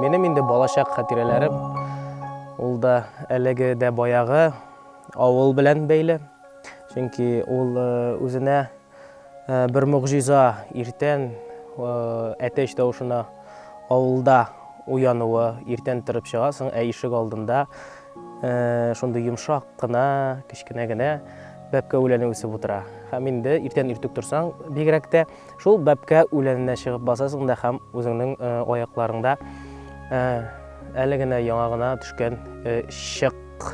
Минем инде балачак хатирәләрем ул да әлеге дә баягы авыл белән бәйле. Чөнки ул үзенә бер могҗиза иртән әтәч тавышына авылда уянуы, иртән торып чыгасың, ә ишек алдында шундый йомшак кына, кечкенә генә бәбкә үләне үсеп утыра. Һәм инде иртән иртүк торсаң, бигрәк тә шул бәбкә үләненә чыгып басасың да һәм үзеңнең аякларыңда әле генә яңа гына төшкән чык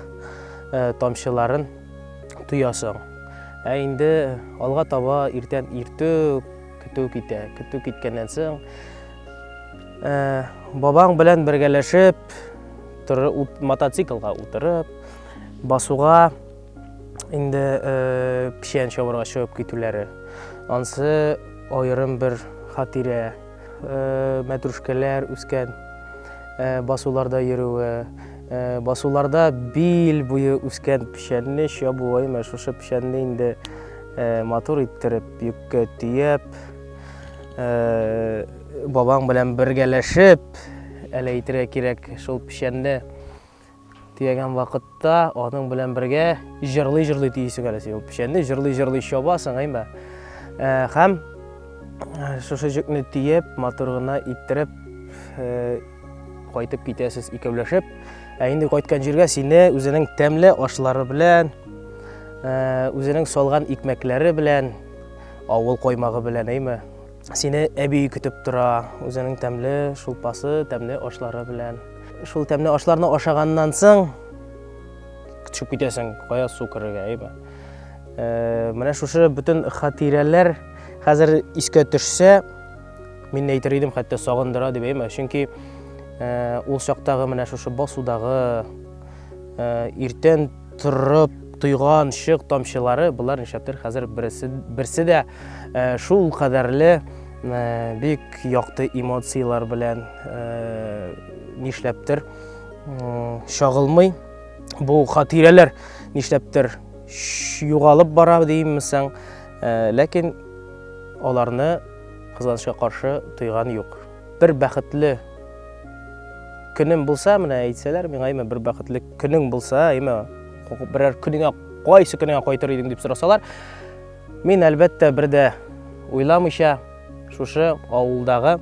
тамчыларын тоясың. Ә инде алга таба иртән иртүк көтү китә. Көтү киткәннән соң бабаң белән бергәләшеп мотоциклга утырып басуга инде печән чабырга чыгып китүләре. Ансы аерым бер хатирә. Мәтрүшкәләр үскән басуларда йөрүе, басуларда бил буе үскән печәнне чабу, әйме, шушы печәнне инде матур иттереп йөккә төяп, бабаң белән бергәләшеп, әле әйтергә кирәк, шул печәнне төягән вакытта аның белән бергә җырлый-җырлый төйисең әле син ул печәнне, җырлый-җырлый чабасың, әйме. Һәм шушы җөкне төяп, матур гына иттереп кайтып китәсез икәүләшеп. Ә инде кайткан җиргә сине үзенең тәмле ашлары белән, үзенең салган икмәкләре белән, авыл коймагы белән, әйме, сине әби көтеп тора, үзенең тәмле шулпасы, тәмле ашлары белән. Шул тәмле ашларны ашаганнан соң төшеп китәсең, кая су керергә, әйме. Менә шушы бөтен хатирәләр хәзер искә төшсә, мин әйтер идем, хәтта сагындыра дип, әйме. Чөнки ул чактагы менә шушы басудагы иртән торып тойган чык тамчылары, болар нишләптер хәзер берсе, берсе дә шул кадәрле бик якты эмоцияләр белән нишләптер чагылмый. Бу хатирәләр нишләптер югалып бара димме соң, ләкин аларны кызганычка каршы тойган юк. Бер бәхетле көнем булса, менә әйтсәләр миңа, әйме, бер бәхетле көнең булса, әйме, берәр көнеңә, кайсы көнеңә кайтыр идең дип сорасалар, мин әлбәттә бер дә уйламыйча шушы авылдагы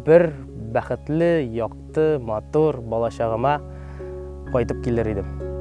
бер бәхетле, якты, матур балачагыма кайтып килер идем.